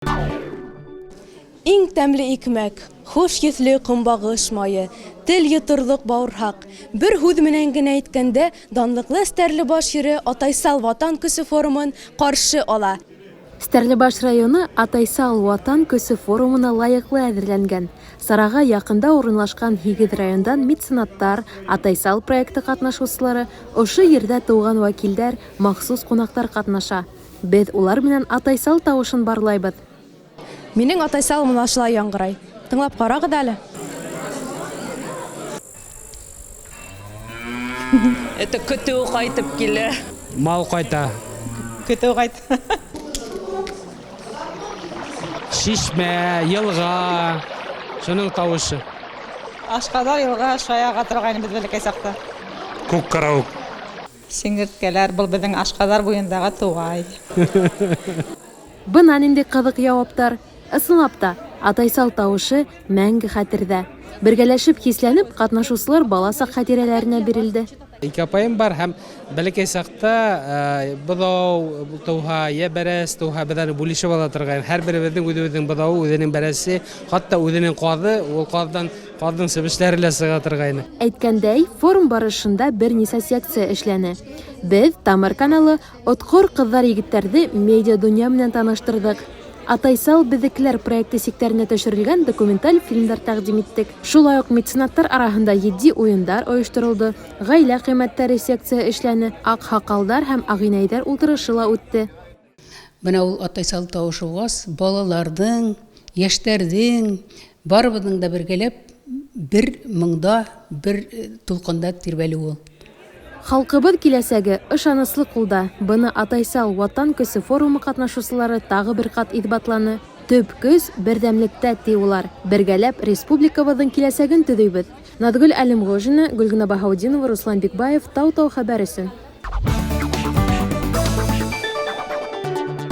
Иң тәмле икмәк, хуш еҫле көнбагыш мае, тел йоторлоҡ бауырһаҡ. Бер һүҙ менән генә әйткәндә, данлыҡлы Стәрлебаш ере Атайсал Ватан көсө форумын ҡаршы ала. Стәрлебаш районы Атайсал Ватан көсө форумына лайыҡлы әҙерләнгән. Сараға яҡында урынлашҡан һигеҙ райондан меценаттар, Атайсал проекты ҡатнашыусылары, ошо ерҙә тыуған вәкилдәр, махсус ҡунаҡтар ҡатнаша. Беҙ улар менән Атайсал тауышын барлайбыҙ. Минең Атайсал мына шулай яңғырай. Тыңлап ҡарағыҙ әле. Это көтөү ҡайтып килә. Мал ҡайта. Көтөү ҡайта. Шишмә, йылға, шуның тауышы. Ашҡаҙар йылға шай аға торғайны беҙ бәләкәй саҡта. Күк карауык. Сиңерткәләр, был беҙҙең Ашҡаҙар буйындағы туғай. Бына ниндәй ҡыҙыҡ яуаптар! Ысынлап та, Атайсал тауышы мәңге хәтерҙә. Бергәләшеп хисләнеп, ҡатнашыусылар бала саҡ хәтирәләренә бирелде. Ике апайым бар һәм бәләкәй саҡта быҙау тыуһа, йә бәрәс тыуһа, беҙ аны бүлешеп ала торғайныҡ. Һәр беребеҙҙең үҙебеҙҙең быҙауы, үҙенең бәрәсе, хатта үҙенең ҡаҙы, ул ҡаҙҙан ҡаҙҙың себешләре лә сыға торғайны. Әйткәндәй, форум барышында бер нисә секция эшләне. Беҙ, Тамыр каналы, отҡор ҡыҙҙар-егеттәрҙе медиа-донъя менән таныштырҙыҡ. Атайсал беҙҙекеләр проекты сиктәренә төшөрөлгән документаль фильмдар тәҡдим иттек. Шулай уҡ меценаттар араһында етди уйындар ойошторолдо, ғаилә ҡиммәттәре секция эшләне, аҡһаҡалдар һәм ағинәйҙәр ултырышы ла үтте. Бына ул Атайсал тауышы булғас, балаларҙың, йәштәрҙең, барыбыҙҙың да бергәләп бер моңда, бер тулҡында тирбәлеүе ул. Халҡыбыҙ киләсәге ышаныслы ҡулда. Быны Атайсал Ватан көсө форумы ҡатнашыусылары тағы бер ҡат иҫбатланы. Төп көс, берҙәмлектә, ти улар. Бергәләп республикабыҙҙың киләсәген төҙөйбөҙ. Наҙгөл Әлемғужина, Гөлгенә Баһаутдинова, Руслан Бикбаев, Тау-Тау хәбәр өсөн.